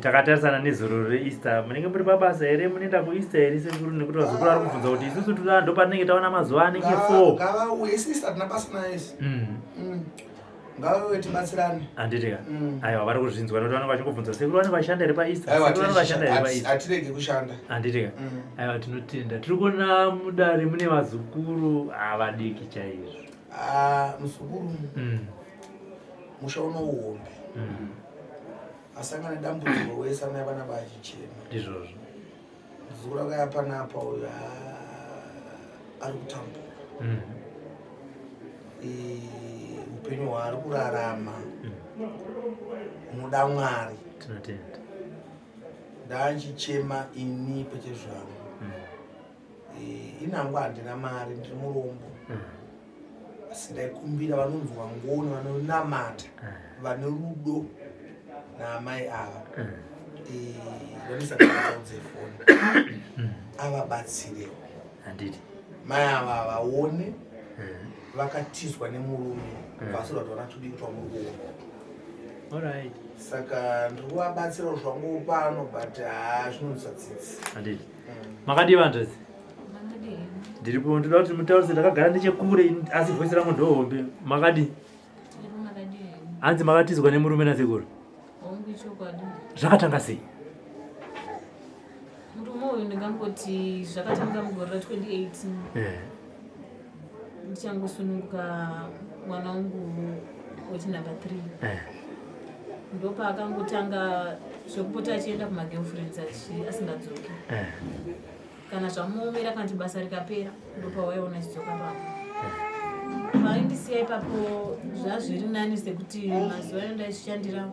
Takatarisana nezororo reEaster, munenge muri pabasa here? Munoenda kuEaster here sekuru? Nekuti vazukuru vari kubvunza kuti isusu toda ndopatinenge taona mazuva anenge 4. Ngavauye, isu Easter hatina basa nayo isu. Ngavauye tibatsirane. Handiti ka? Aiwa, vari kuzvinzwa nekuti vanenge vachingobvunza sekuru vanenge vachishanda here paEaster? Aiwa, Sekuru vanenge vachishanda here paEaster? Hatiregi kushanda. Handiti ka? Aiwa, tinotenda. Tiri kuona mudare mune vazukuru havadiki chaizvo. Ah, muzukuru, musha uno uhombe. Asangana nedambudziko wese ana vana vachichema. Ndizvozvo. Muzukuru akauya panapa uyu, ari kutambura. Upenyu hwaari kurarama unoda Mwari. Tinotenda. Ndanchichema ini pechezvangu. Inangu handina mari, ndiri murombo. Asi ndaikumbira vanonzwa ngoni, vanonamata, vane rudo naamai ava, vanoisa namba dzavo dzefoni, avabatsirewo. Handiti. Mai ava vaone vakatizwa nemurume, vasira kuti vana tudiki twamuri kuona. Saka ndiri kuvabatsirawo zvangu pano, but haa, zvinonzwisa tsitsi. Handiti. Makadii vanzvadzi? Ndiripo, ndoda kuti mutaurise ndakagara nechekure asi voice rangu ndohombe. Makadii? Hanzi makatizwa nemurume nasekuru. Zvakatanga sei? Murume uyu ndingangoti zvakatanga mugore ra 2018. Ndichangosununguka mwana wangu wechinumber 3. Ndopaakangotanga zvekupota achienda kumagirlfriends asingadzoki. Kana zvamuomera, kana kuti basa rikapera, ndopawaiona achidzoka papa. Paindisiya ipapo zvazviri nani, sekuti mazuva ayo ndaizvishandira,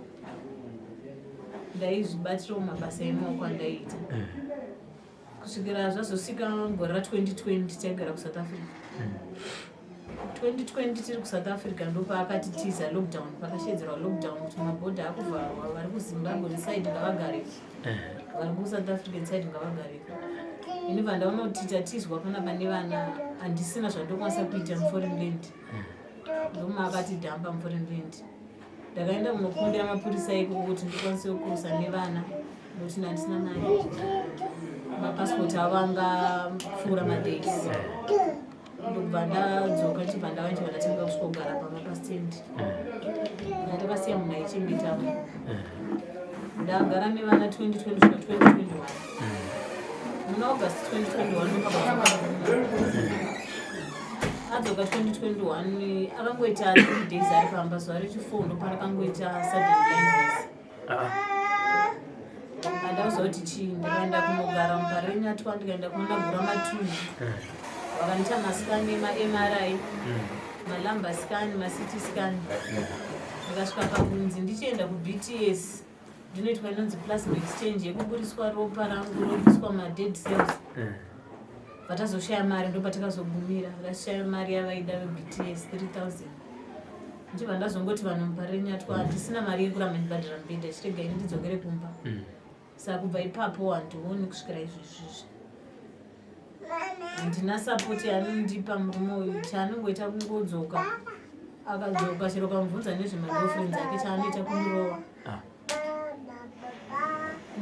ndaizvibatirawo mabasa emaoko andaiita, kusvikira zvazosvika gore ra2020 taigara kuSouth Africa. 2020 tiri kuSouth Africa ndopaakatitiza lockdown, pakashedzerwa lockdown kuti mabhodha akuvharwa, vari kuZimbabwe neside ngavagareko, vari kuSouth African side ngavagareko. Ini bva ndaona kuti tatizwa panapa nevana, handisina zvandokwanisa kuita muforeign land. Ndoma akatidhampa muforeign land. Ndakaenda kunokumbira mapurisa ikoko kuti ndikwanise kukurusa nevana, nokuti ndandisina mari, mapasipoti avo anga pfuura madays. Ndobva ndadzoka, ndichibva ndava ndichibva ndatanga kusvika kugara pamba pastendi. Ndatakasiya munhu aichengetapo. Ndagara nevana 2020 kusvika 2021. Muna August 2021 ndopakadzoka. Adzoka 2021, akangoita 3 days ari pamba. Zuva rechi4 ndoparakangoita sudden blindness. Handauziva kuti chii. Ndikaenda kunogara muParenyatwa, ndikaenda kunoona gura matunhu, vakandiita mascan, emaMRI, malumbar scan, maCT scan. Ndikasvika pakunzi ndichienda kuBTS ndinoitwa inonzi plasma exchange, yekuburiswa ropa rangu robviswa madead cells. Vatazoshaya mari, ndopatakazogumira vashaya mari yavaida veBTS, 3000. Ndichibva ndazongoti vanhu muParenyatwa handisina mari yekuramba ndibhadhara mubhedha, chirega ini ndidzokere kumba. Saka kubva ipapo handioni kusvikira izvezvizvi. Handina support yaanondipa murume uyu. Chaanongoita kungodzoka, akadzoka chero kamubvunza nezvemagirlfriends ake, chaanoita kundirova.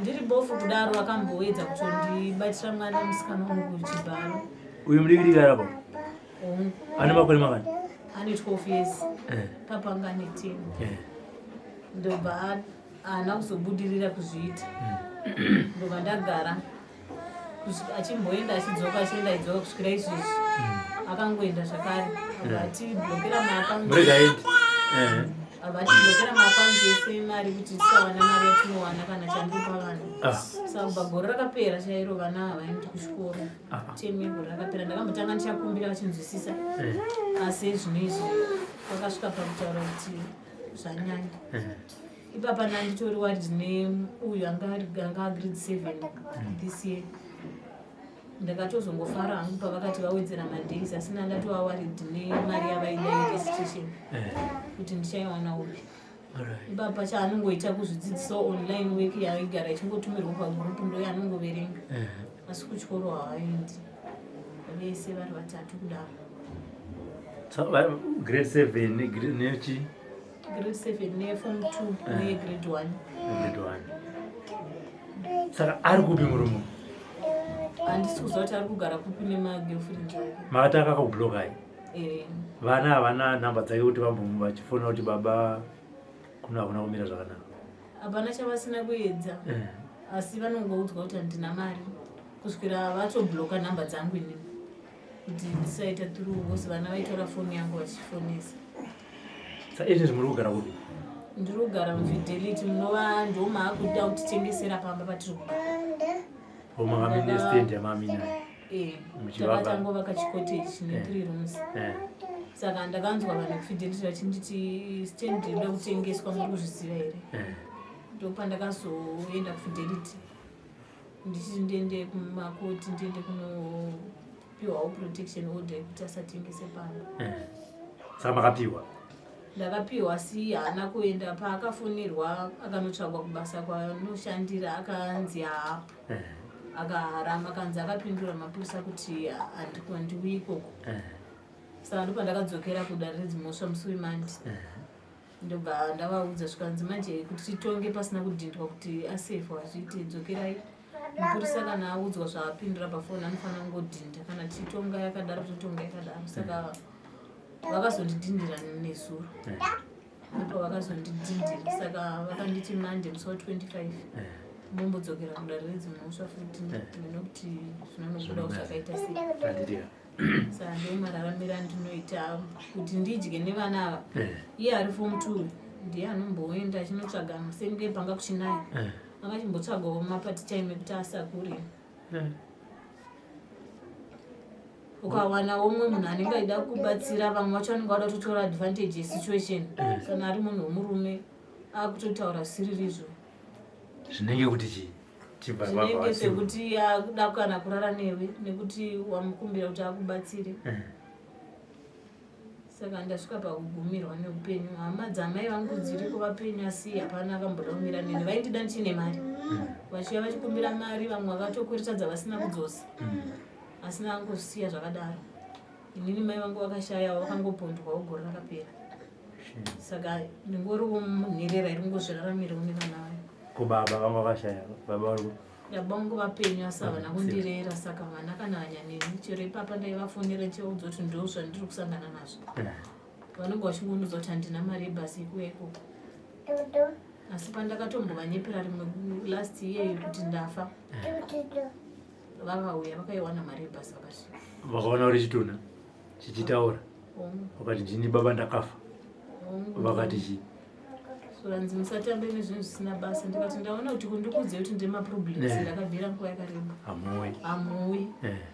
Ndiri bofu kudaro, akamboedza kutondibatira mwana musikana wangu chibharo. Uyu mudiki arapo ane makore makani? Ane 12 years. Papa anga ane 10. Ndobva haana kuzobudirira kuzviita. Ndobva ndagara achimboenda achidzoka, achienda achidzoka, kusvikira izvezvi akangoenda zvakare. Abva atiblokera maakaunti. Murega aende. Abva atiblokera maakaunti ese emari kuti tisawana mari yatinowana kana chandopa vana. Saka kubva gore rakapera chairo vana havaendi kuchikoro. Temu yegore rakapera ndakambotanga ndichakumbira vachinzwisisa, asi zvino izvi vakasvika pakutaura kuti zvanyanya. Ipapa nanditori worried neuyu anga grade 7 this year. Ndakatozongofara hangu pavakati vawedzera madays, asi ndandatova worried nemari yavaida yeregistration kuti ndichaiwana upi. Ipapa chaanongoita kuzvidzidzisawo online work yaigara ichingotumirwa pagurupu, ndo yaanongoverenga, asi kuchikoro havaendi vese vari vatatu kudaro. So, grade 7 nechi? Grade 7 neform 2 negrade 1. Grade 1. Saka ari kupi murume? Handisi kuziva kuti ari kugara kupi nemagirlfriend ake. Makati akakublokai? Eh. Vana havana nhamba dzake kuti vambomu vachifonera kuti baba kuno hakuna kumira zvakanaka? Hapana chavasina kuedza. Asi vanongoudzwa kuti handina mari kusvikira vatobloka nhamba dzangu inini kuti ndisaita through because vana vaitora foni yangu vachifonesa. Sa izvezvi muri kugara kupi? Ndiri kugara muFidelity munova ndo maakuda kutitengesera pamba patiri kugara. Makamine stand yamaminayo? Eh, takatangovaka chicottage chine 3 rooms. Saka ndakanzwa vanhu vekuFidelity vachinditi stand inoda kutengeswa, muri kuzviziva here? Ndopandakazoenda kuFidelity ndichiti ndiende kumakoti, ndiende kunopiwawo protection order yekuti asatengese pamba. Saka makapiwa? Ndakapiwa, asi haana kuenda. Paakafonерwa akanotsvagwa kubasa kwanoshandira akanzi haapo. Akaramba, akanzi akapindura mapurisa kuti handiuyi ikoko. Saka ndopandakadzokera kudare redzimhosva musi weMonday, ndobva ndavaudza, zvikanzi manje kuti titonge pasina kudhindwa kuti asefwa hazviiti, dzokerai. Mupurisa kana audzwa zvaapindura pafoni anofanira kungodhinda. Kana tichitonga yakadaro, totonga yakadaro. Saka vakazondidhindira nezuro, ndipo vakazondidhindira. Saka vakanditi Monday musi wa25 mombodzokera kudare redzimhosva futi nekuti zvinonobuda kuti zvakaita sei. Handitika. Saka ndo mararamiro andinoita kuti ndidye nevana ava. Iye ari form 2 ndiye anomboenda achinotsvaga senge panga kuchinaya, akachimbotsvagawo mapart time ekuti asakure. Ukawanawo umwe munhu anenge aida kubatsira, vamwe vacho vanenge vada kutotora advantage yesituation. Kana ari munhu wemurume akutotaura zvisiririzvo. Zvinenge kuti chii? Chibva Zvinenge sekuti akuda kana kurara newe nekuti wamukumbira kuti akubatsire. Saka ndasvika pakugumirwa neupenyu. Hama dzamai vangu dziriko vapenyu, asi hapana akamboda kumira neni. Vaindida ndichine mari, vachiuya vachikumbira mari. Vamwe vakatokwereta dzavasina kudzosa, asina angosiya zvakadaro. Inini mai vangu vakashayawo, vakangopondwawo gore rakapera. Saka ndingoriwo nherera iri kungozviraramirawo nevana vayo. Ko baba vanga vakashaya, baba vari Baba vangu vapenyu, asi havana kundirera. Saka vana kana hanya neni. Chero ipapa ndaivafonera ndichivaudza kuti ndo zvandiri kusangana nazvo, vanenge vachingonudza kuti handina mari yebhasi yekuuya ikoko. Asi pandakatombovanyepera rimwe last year kuti ndafa, vakauya vakaiwana mari yebhasi, vakasvika. Vakaona uri chitunha chichitaura, vakati ndini baba ndakafa, vakati chii? Zvanzi musatambe nezvinhu zvisina basa. Ndikati ndaona kuti kundikudzei kuti ndine maproblems, ndakabvira nguva yakareba. Hamuuyi. Hamuuyi.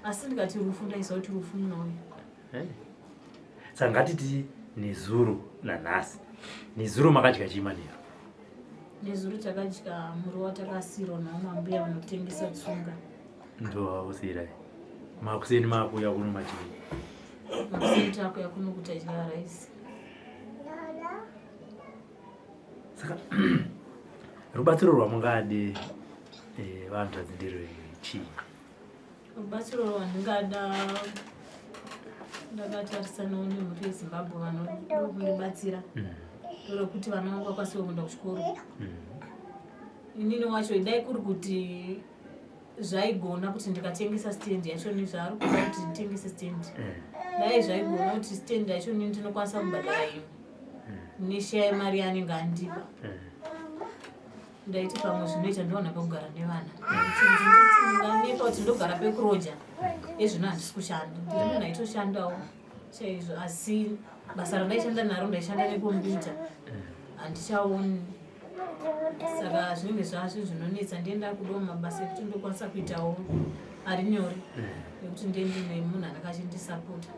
Asi ndikati rufu, ndaiziva kuti rufu munouya. Saka ngatiti nezuro nanhasi, nezuro makadya chii manheru? Nezuro takadya muriwo watakasiyirwa nawo mambuya vanotengesa tsunga. Ndo vakusiyirai. Makuseni makuuya kuno machii? Makuseni takuya kuno kuti adya raisi. Saka rubatsiro rwamungade vanhu nderwechii? Rubatsiro rwandingada ndakatarisanawo nemhuri yeZimbabwe vanoda kundibatsira rekuti vana vangu vakwanise kuenda kuchikoro. Inini wacho dai kuri kuti zvaigona kuti ndikatengesa stand yacho nezvaari kuda kuti nditengese stand, dai zvaigona kuti stand yacho nini ndinokwanisa kubhadhara imwe nesheya yemari yaanenge andipa, ndaiti pamwe zvinoita ndowana pekugara nevana. Ndinganepa kuti ndogara pekuroja ezvino handisi kushanda. Ndiri munhu aitoshandawo chaizvo, asi basa randaishanda naro, ndaishanda nekombiyuta, handichaoni. Saka zvinenge zvazvo zvinonetsa. Ndienda kudawo mabasa ekuti ndokwanisa kuitawo ari nyore nekuti ndiye ndine munhu anenge achindisapota.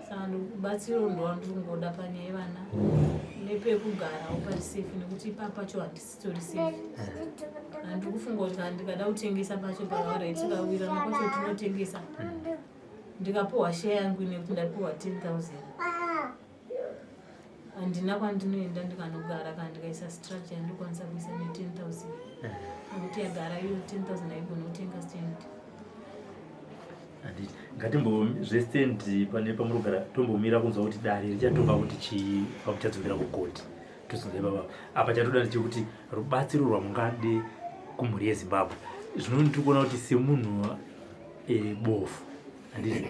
Saka rubatsiro ndowandiri kungoda panyaya yevana nepekugarawo pari safe, nekuti ipapo pacho handisitori safe. Handiri kufunga kuti kana ndikada kutengesa pacho pavarei, tikawirana kwacho tinotengesa, ndikapiwa share yangu nekuti ndapiwa 10 000, handina kwandinoenda ndikanogara. Kana ndikaisa structure yandokwanisa kuisa ne10 000, nekuti yagara iyo 10 000 haigona kutenga stand. Handiti ngatimbo zvestand pane pamuri kugara, tombomira kunzwa kuti dare richatonga kuti chii pamuchadzokera kukoti. Tozonzwa ipapa. Apa chatoda ndechekuti rubatsiro rwamungade. Kumhuri yeZimbabwe, zvino ndiri kuona kuti semunhu bofu, handiti?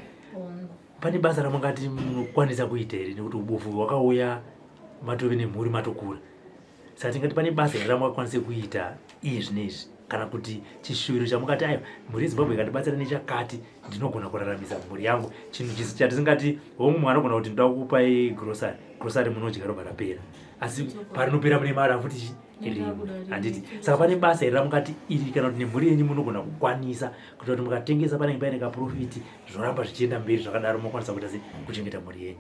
Pane basa ramungati munokwanisa kuita here? Nekuti ubofu hwakauya matove nemhuri, matokura. Saka tingati pane basa here ramungakwanise kuita iye zvinezvi, kana kuti chishuviro chamungati, aiwa, mhuri yeZimbabwe ikandibatsira nechakati, ndinogona kuraramisa mhuri yangu? Chinhu chatisingati, hongu, mumwe anogona kuti ndoda kukupai grocery, grocery munodya robva rapera, asi parinopera mune mari afuti rimwe, handiti? Saka pane basa here ramungati iri, kana kuti nemhuri yenyu munogona kukwanisa kuita kuti mukatengesa panenge paine kaprofit, zvoramba zvichienda mberi zvakadaro, munokwanisa kuita se kuchengeta mhuri yenyu?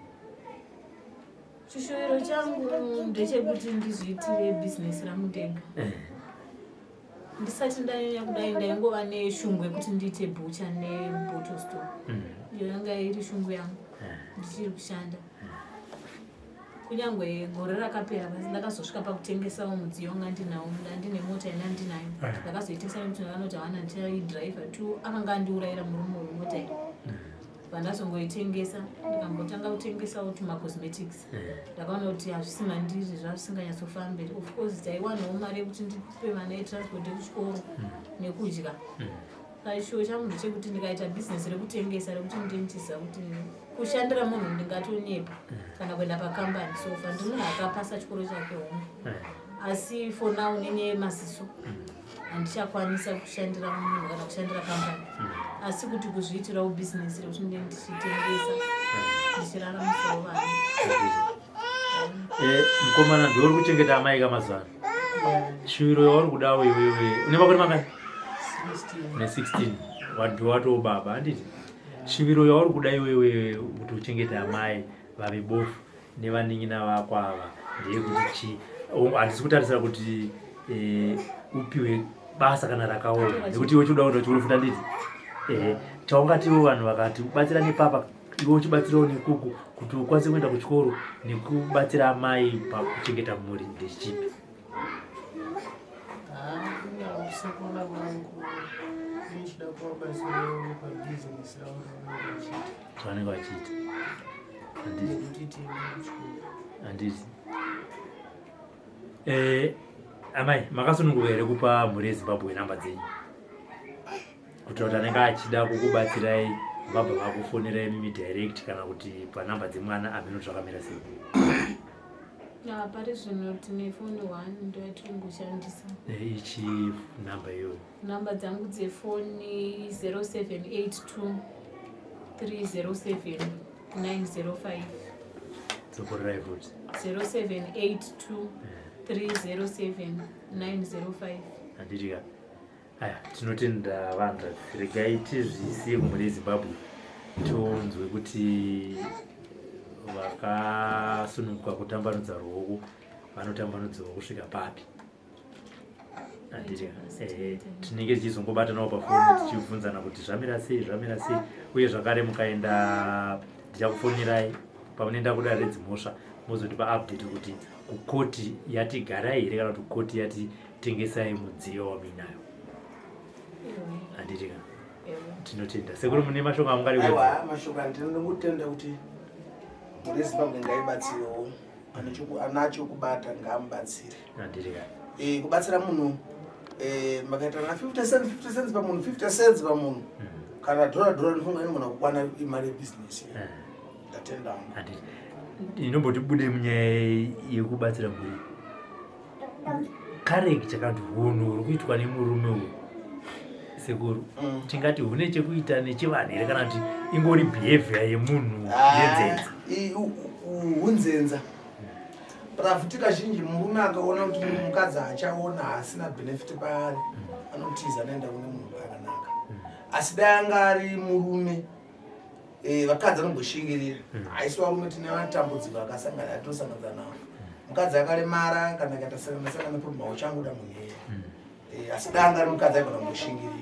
Chishuviro changu ndechekuti ndizviitire bhizinesi rangu ndega. Ndisati ndanyanya kudai, ndaingova neshungu yekuti ndiite butcher nebottle store. Iyo yanga iri shungu yangu ndichiri kushanda. Kunyange gore rakapera, basi ndakazosvika pakutengesawo mudziyo wanga ndinawo. Ndandine mota ina ndinayo. Ndakazoitengesa nekuti ndakanoti hawana ndichaidhiraivha tu. Akanga andiurayira murume wemota iyi. Pandazongoitengesa, ndikambotanga kutengesawo tumacosmetics. Ndakaona kuti hazvisi mandiri, zvazvisinganyatsofambiri. Of course taiwanawo mari yekuti ndipe vana yetransport yekuchikoro nekudya. Chishuwo changu ndechekuti ndikaita bhizinesi rekutengesa, rekuti ndintiza kuti kushandira munhu ndingatonyepa, kana kuenda pakambani. So far ndiri munhu akapasa chikoro chake, hongu, asi for now nenyaya yemaziso handichakwanisa kushandira munhu kana kushandira kambani, asi kuti kuzviitirawo bhizinesi rekuti ndinge ndichitengesa, ndichiraramisawo vanhu. Mukomana, ndiwe uri kuchengeta amai kamazuva ano. Shuviro yauri kudawo iwewe, une makore mangani? Ne16, wandiwe watoo baba, handiti? Shuviro yauri kuda iwewe kuti uchengete amai vave bofu nevanin'ina vako ava ndeyekuti chii? Handisi kutarisira kuti upiwe basa kana rakaoma, nekuti iwe chikuda kuenda kuchikoro futi, handiti? Chaungatiwo vanhu vakati kubatsira nepapa, iwe uchibatsirawo nekuku, kuti ukwanise kuenda kuchikoro nekubatsira amai pakuchengeta mhuri, ndechipi? Sekuona kwangu, ndichida kuvabatsirawo pabhizinesi ravo ravanenge vachiita. Zvavanenge vachiita, handiti? Nekuti tiende kuchikoro. Handiti. Amai, makasununguka here kupa mhuri yeZimbabwe namba dzenyu, kuitira kuti anenge achida kukubatsirai vabva vakufonerai mimi direct, kana kuti panamba dzemwana amene, kuti zvakamira sei? Ya, pari zvino tine foni one, ndo yatiri kungoshandisa. Ichi namba iyoyo? Namba dzangu dzefoni 0782 307 905. Dzokorerai futi. 0782 307 905. Handiti ka? Aya, tinotenda vanhu. Regai tizvisiye kumhuri yeZimbabwe, tionzwe kuti vakasununguka kutambanudza ruoko vanotambanudzawo kusvika papi, handiti? Ehe, tinenge tichizongobatanawo pafoni tichibvunzana kuti zvamira sei, zvamira sei. Uye zvakare mukaenda, ndichakufonirai pamunoenda kudare redzimhosva, mozotipa update kuti kukoti yati garai here, kana kuti kukoti yati tengesai mudziyo wamuinayo, handiti ka? Tinotenda. Sekuru, mune mashoko amungari? Aiwa, mashoko andinongotenda kuti mhuri yeZimbabwe ngaibatsirewo. Anacho kubata ngaamubatsire. Handiti ka? Kubatsira munhu, makaita na 50 cents, 50 cents pamunhu, 50 cents pamunhu, kana dhora dhora, ndifunga inogona kukwana imari yebhizinesi. Ndatenda hangu. Handiti. Inomboti bude munyaya yekubatsira mhuri, character kana kuti hunhu huri kuitwa nemurume uyu, sekuru, tingati hune chekuita nechivanhu here, kana kuti ingori behavior yemunhu yenzenza? Hunzenza. Pafuti kazhinji murume akaona kuti mukadzi achaona haasina benefit paari, anotiza, anoenda kune munhu akanaka. Asi dai anga ari murume, vakadzi anomboshingirira. Haisi varume tine matambudziko akasangana atinosangana nawo. Mukadzi akaremara kana akaita sangana neproblem, auchangoda munhu iyeye. Asi dai anga ari mukadzi, aigona kumboshingirira.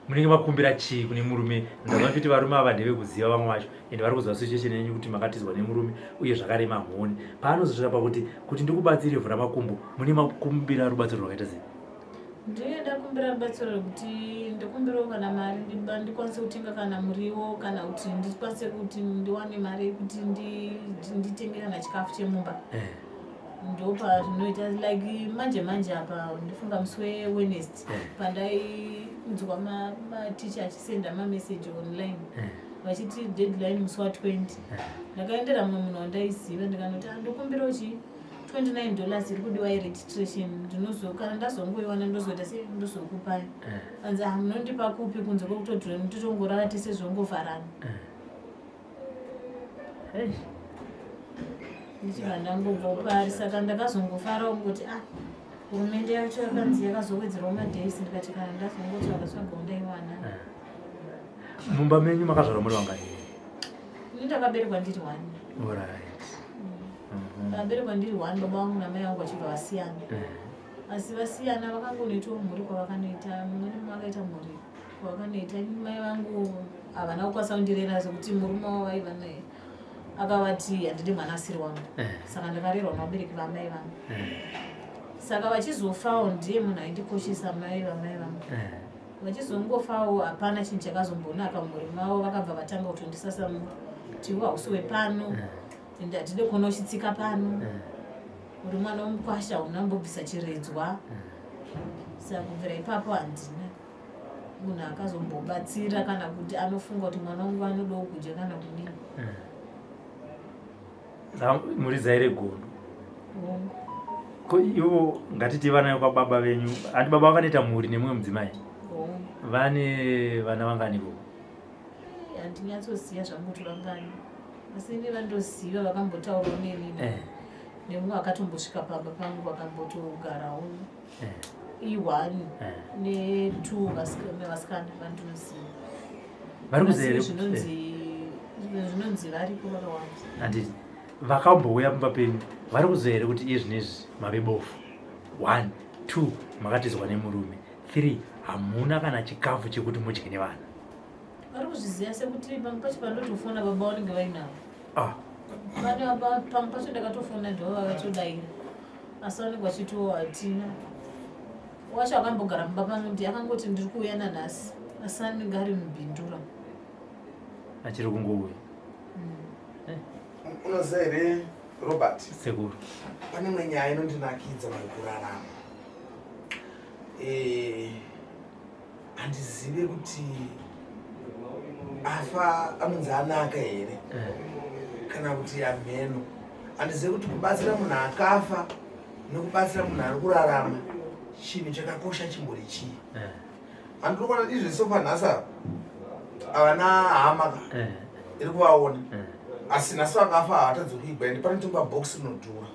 Munenge makumbira chii kune murume? Ndaona kuti varume ava ndevekuziva vamwe vacho, ende vari kuziva situation yenyu kuti makatizwa nemurume, uye zvakarema mhoni. Paanozosvika pakuti kuti ndikubatsire, vhura makumbo, mune makumbira rubatsiro rwakaita sei? Ndinge ndakumbira rubatsiro rwekuti ndikumbirawo kana mari ndikwanise kutenga kana muriwo, kana kuti ndikwanise kuti ndiwane mari yekuti nditenge kana chikafu chemumba. Ndopazvinoita like manje manje apa, ndifunga musi weWednesday, pandainzwa maticha achisenda mameseji online vachiti deadline musi wa20, ndakaendera mumwe munhu wandaiziva, ndikanoti, "Ah, ndokumbirawo chi $29 iri kudiwa yeregistration. Ndinozo kana ndazongoiwana ndozoita sei, ndozokupai." Anzi, "Ah, munondipa kupi kunze kwekutodhura? Totongorara tese, zvongovharana." Hey. Ndichibva ndangobva pari. Saka ndakazongofarawo kungoti, ah, hurumende yacho yakanzi yakazowedzerawo madays. Ndikati kana ndazongotsvaga tsvagawo ndaiwana. Mumba menyu makazvarwa muri vangani? Ini ndakaberekwa ndiri one. Ndakaberekwa ndiri one, baba vangu namai vangu vachibva vasiyana. Asi vasiyana, vakangonoitawo mhuri kwavakanoita, mumwe nemumwe akaita mhuri kwavakanoita. Ini mai vangu havana kukwanisa kundirera, sekuti murume wavo vaiva naye akavati, "Handidi mwana asiri wangu." Saka ndakarerwa navabereki vamai vangu. Saka vachizofawo, ndiye munhu aindikoshesa, mai vamai vangu. Vachizongofawo, hapana chinhu chakazombonaka mumhuri mavo. Vakabva vatanga kutondisasa kuti, "Iwe hausi wepano, ende hatidi kuona uchitsika pano. Uri mwana womukwasha, unambobvisa chiredzwa." Saka kubvira ipapo handina munhu akazombobatsira kana kuti anofunga kuti mwana wangu anodawo kudya kana kudini. Saka muri zai regondo? Hongu. Ko ivo, ngatiti vana vekwababa venyu, handi baba vakanoita mhuri nemumwe mudzimai? Hongu. Vane vana vanganiko? Handinyatsoziva zvangu kuti vangani, asi ini vandoziva vakambotaurawo neni nemumwe akatombosvika pamba pangu vakambotogarawo, i-one netwo vasikana vandinoziva. Vari kuziva here Asi zvinonzi variko vakawanda. Handiti vakambouya pamba penyu, vari kuziva here kuti iye zvinezvi mave bofu? One, two, makatizwa nemurume. Three, hamuna kana chikafu chekuti mudye nevana. Vari kuzviziva, sekuti pamwe pacho pandotofona baba vanenge vainavo. Pane pamwe pacho ndakatofona, ndivo vakatodaira, asi vanenge vachitiwo hatina. Wacho akambogara mumba pangu ndi akangoti, "Ndiri kuuya nanhasi," asi anenge ari mubhindura. Achiri kungouya? Unoziva here, Robert? Sekuru. Pane imwe nyaya inondinakidza mukurarama. Handizive kuti afa anonzi anaka here kana kuti amheno. Handizive kuti kubatsira munhu akafa nekubatsira munhu ari kurarama, chinhu chakakosha chimbori chii. Handiri kuona izvi sofa nhasi ava havana hama ka iri kuvaona, asi nhasi vakafa havatadzi kuigwa, ende panotengwa bhokisi rinodhura.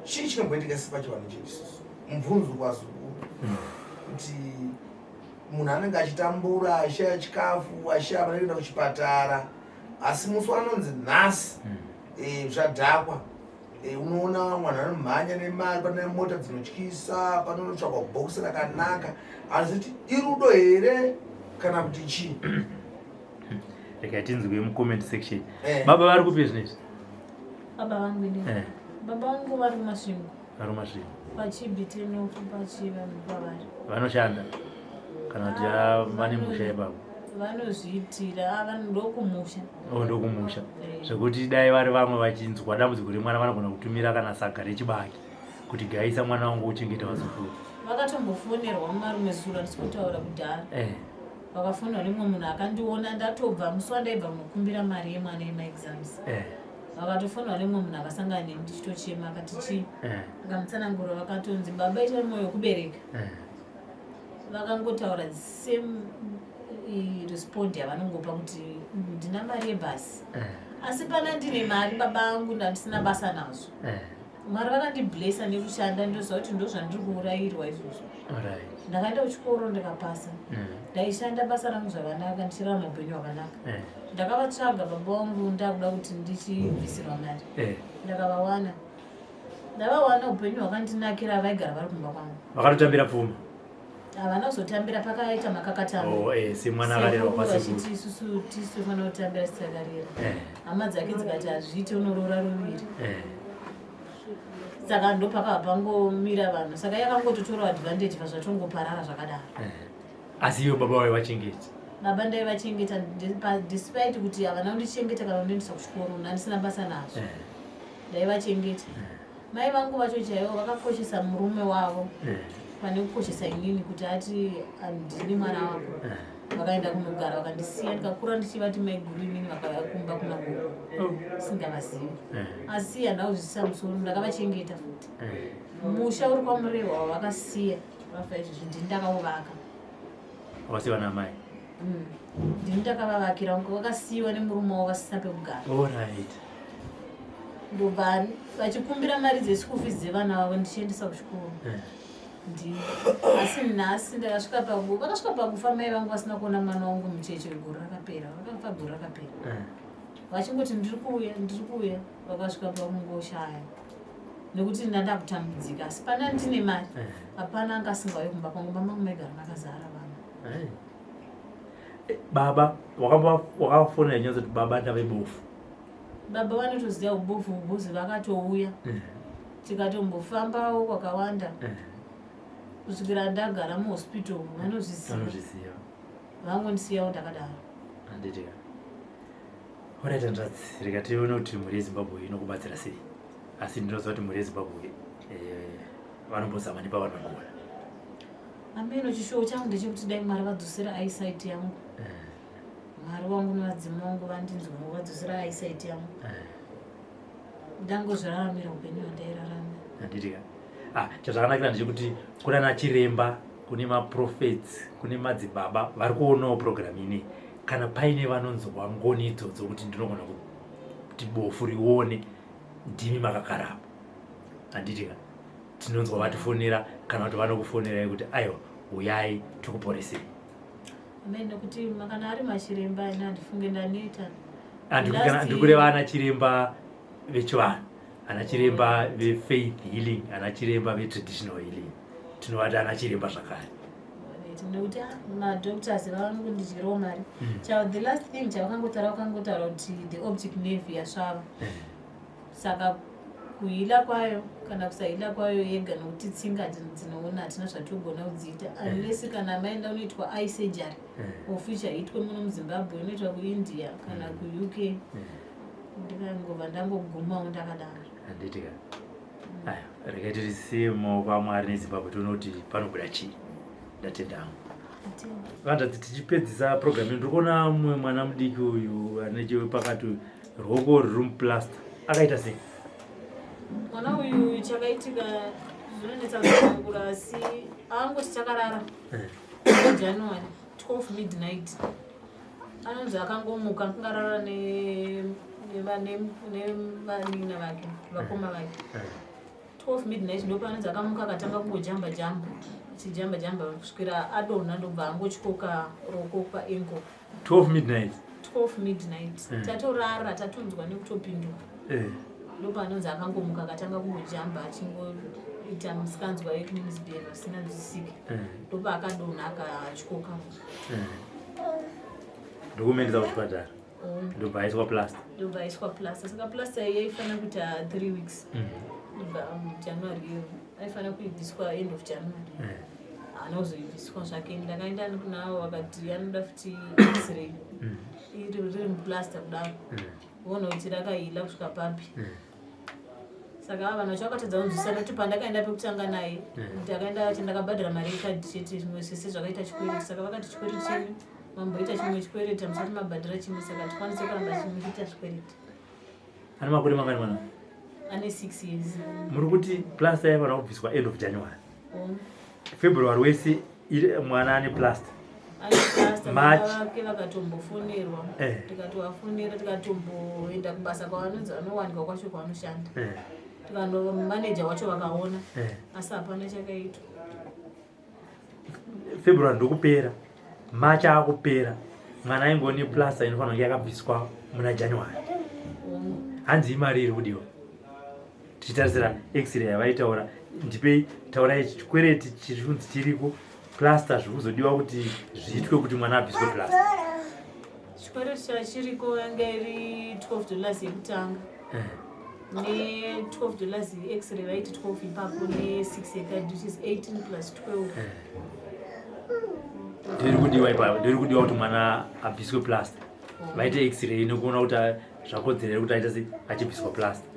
Chii chinomboitika sepachivanhu chedu isusu? Mubvunzo kwazukuru, kuti munhu anenge achitambura, achishaya chikafu, achishaya mari yekuenda kuchipatara, asi musi wanonzi nhasi zvadhakwa, unoona vanhu vanomhanya nemari, pane mota dzinotyisa, panonotsvakwa bhokisi rakanaka. Haziti irudo here kana kuti chii? Regai tinzwe mucomment section. Baba vari kupi zvinezvi? Baba vangu ini? Baba vangu vari kuMasvingo. Vari kuMasvingo. Pachibitenofu, pachivanhu pavari. Vanoshanda kana kuti vane musha ipapo? Vanozviitira, ndokumusha. O, ndokumusha. Eh. Zvekuti dai vari vamwe vachinzwa dambudziko remwana, vanogona kutumira kana saga rechibage kuti, "Gaisa mwana wangu uchengeta vazukuru." Vakatombofonerwa mumarume zuro, handisi kutaura kudhara. Vakafonerwa nemumwe munhu akandiona ndatobva musi wandaibva munokumbira mari yemwana yemaexams. Vakatofonerwa nemumwe munhu akasangana neni ndichitochema, akati, "Chii?" Akamutsanangura, vakatonzi, "Baba, itai mwoyo wekubereka." Vakangotaura same respond yavanongopa kuti, "Ndina mari yebhasi." Asi pana ndine mari, baba angu, ndandisina basa nazvo. Mwari vakandiblessa nekushanda, ndoziva kuti ndo zvandiri kuurayirwa izvozvo. Ndakaenda kuchikoro, ndikapasa. Ndaishanda basa rangu zvakanaka, ndichirarama upenyu hwakanaka. Ndakavatsvaga baba vangu, ndakuda kuti ndichibvisirwa mari. Ndakavawana, ndavawana, upenyu hwakandinakira. Vaigara vari kumba kwangu. Vakatotambira pfuma? Havana kuzotambira, pakaita makakatano. Oh, semwana akarerwa kwasekuru. Vachiti isusu tisu tofanira kutambira sitakarera. Hama dzake dzikati hazviite, unoroora ruviri. Saka ndopakabva pangomira vanhu, saka yakangototorawo advantage pazvatongoparara zvakadaro. Asi ivo baba vayo vachengeti? Baba ndaivachengeta, despite kuti havana kundichengeta kana kundiendesa kuchikoro, ndandisina basa nazvo. Ndaivachengeta. Mai vangu vacho chaivo vakakoshesa murume wavo pane kukoshesa inini, kuti ati handini mwana wako. Vakaenda kunogara vakandisiya, ndikakura ndichivati maiguru inini. Vakauya kumba kuna gogo singavazivi, asi handina kuzvisisa musoro, ndakavachengeta futi. Musha uri kwaMurehwa wavakasiya vafa izvozvi, ndini ndakauvaka. Wakasiyiwa namai? Ndini ndakavavakira. Vakasiyiwa nemurume wavo vasina pekugara. Ndobva vachikumbira mari dzeschool fees dzevana vavo, ndichiendesa kuchikoro. Ndini. Asi nhasi ndakasvika paku vakasvika pakufa mai vangu vasina kuona mwana wangu mucheche gore rakapera. Vakafa gore rakapera vachingoti, "Ndiri kuuya, ndiri kuuya." Vakasvika pakungoshaya nekuti ndandakutambudzika, asi pana ndine mari, hapana anga asingauyi kumba kwangu. Mama mangu maigara makazara vanhu. Baba wakafonera nyaya kuti baba ndave bofu? Baba vanotoziva ubofu ubuzi, vakatouya, tikatombofambawo kwakawanda kusvikira ndagara muhospital. Vanozviziva. Vanozviziva. Vangondisiyawo ndakadaro. Handiti ka? Alright, hanzvadzi, rega tione kuti mhuri yeZimbabwe inokubatsira sei, asi ndinoziva kuti mhuri yeZimbabwe vanombozama nepavanogona. Ameno. Chishuwo changu ndechekuti dai Mwari vadzosera eyesight yangu. Mwari wangu nevadzimu vangu vandinzwawo, vadzosera eyesight yangu, ndangozviraramira upenyu hwandairarama. Handiti ka? Ah, chazvakanakira ndechekuti kuna nachiremba, kune maprophets, kune madzibaba vari kuonawo program inei. Kana paine vanonzwa ngoni idzodzo kuti ndinogona kuti bofu rione, ndimi makakarapa, handiti ka? Tinonzwa vatifonera kana kuti vanokufonerai kuti, "Aiwa, uyai tikuporesei." Amen, nekuti kana ari machiremba, ina handifunge ndaneta. Ndiri kureva ana chiremba vechivanhu, ana chiremba vefaith healing, ana chiremba vetraditional healing, tinovati ana chiremba zvakare. Right, nekuti madoctors vavanongondidyirawo mari. The last thing chavakangotaura, vakangotaura kuti the optic nerve yasvava, saka kuheala kwayo kana kusaheala kwayo yega, nokuti tsinga dzinoona hatina zvatogona kudziita, unless kana maenda unoitwa eye surgery, of which haitwe muno muZimbabwe, inoitwa kuIndia kana kuUK. Ndikangobva ndangogumawo ndakadaro. Handiti ka? Aya, regai tisiye mumaoko aMwari neZimbabwe, tione kuti panobuda chii. Ndatenda hangu. Vanzvadzi, tichipedzisa program ino, ndiri kuona mumwe mwana mudiki uyu ane chewe pakati uyu, ruoko ruri muplaster, akaita sei? Mwana uyu, chakaitika zvinonetsa kutsanangura, asi angoti takarara January 12 midnight, anonzi akangomuka, akangarara nevanina vake, vakoma vake. 12 midnight ndopaanonzi akamuka, akatanga kungojamba jamba, achijamba jamba kusvikira adonha, ndobva angotyoka ruoko paankle. 12 midnight? 12 midnight. Tatorara, tatonzwa nekutopinduka. Ndopaanonzi akangomuka, akatanga kungojamba, achingoita musikanzwa yekumisbehave asinganzwisiki, ndopaakadonha akatyoka. Ndokumuendesa kuchipatara, ndobva aiswa plaster? Ndobva aiswa plaster. Saka plaster iyi yaifanira kuita 3 weeks. Ndobva January iyo aifanira kuibviswa end of January. Haana kuzoibviswa zvake. Ndakaenda kunavo, vakati anoda futi x-ray iri riri muplaster kudaro, voona kuti rakaheala kusvika papi. Saka ava vanhu vacho vakatadza kunzwisisa, nekuti pandakaenda pekutanga naye, ndakaenda chandakabhadhara mari yekadhi chete, zvimwe zvese zvakaita chikwereti. Saka vakati, "Chikwereti chenyu, mamboita chimwe chikwereti, hamusati mabhadhara chimwe, saka tikwanise kuramba chimwe kuita zvikwereti." Ane makore mangani mwana? Ane 6 years. Muri kuti plaster yaifanira kubviswa end of January? February wese mwana ane plaster? Ane plaster. March. Baba vake vakatombofonerwa, tikatovafonera, tikatomboenda kubasa kwavanonzi vanowanikwa kwacho kwavanoshanda, tikano maneja wacho vakaona, asi hapana chakaitwa. February ndokupera, March akupera, mwana aingone plaster inofanira kunge yakabviswa muna January. Hanzi imari iri kudiwa tichitarisira x-ray yavaitaura. Ndipei, taurai chikwereti chiri kunzi chiriko, plaster zviri kuzodiwa kuti zviitwe kuti mwana abviswe plaster. Chikwereti chachiriko yanga iri $12 yekutanga, ne-$12 x-ray vaiti 12 ipapo, ne-6 yekadi, which is 18 plus 12. Ndiri kudiwa ipapo, ndiri kudiwa kuti mwana abviswe plaster, vaite x-ray nekuona kuti zvakodzera here kuti aita sei achibviswa plaster.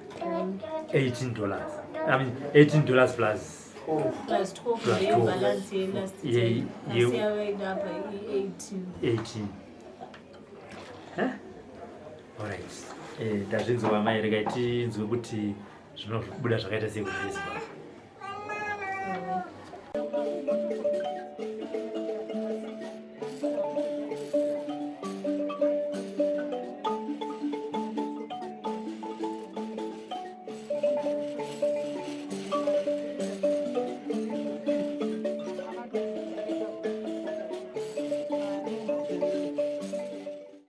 18 dollars, I mean 18 dollars plus Plus 12. Plus Ndiyo 12. balance yelast time, asi yavaida apa i18. 18. Huh? Alright. Ndazvinzwa mai, regai tinzwe kuti zvinobuda zvakaita sei kuZimbabwe.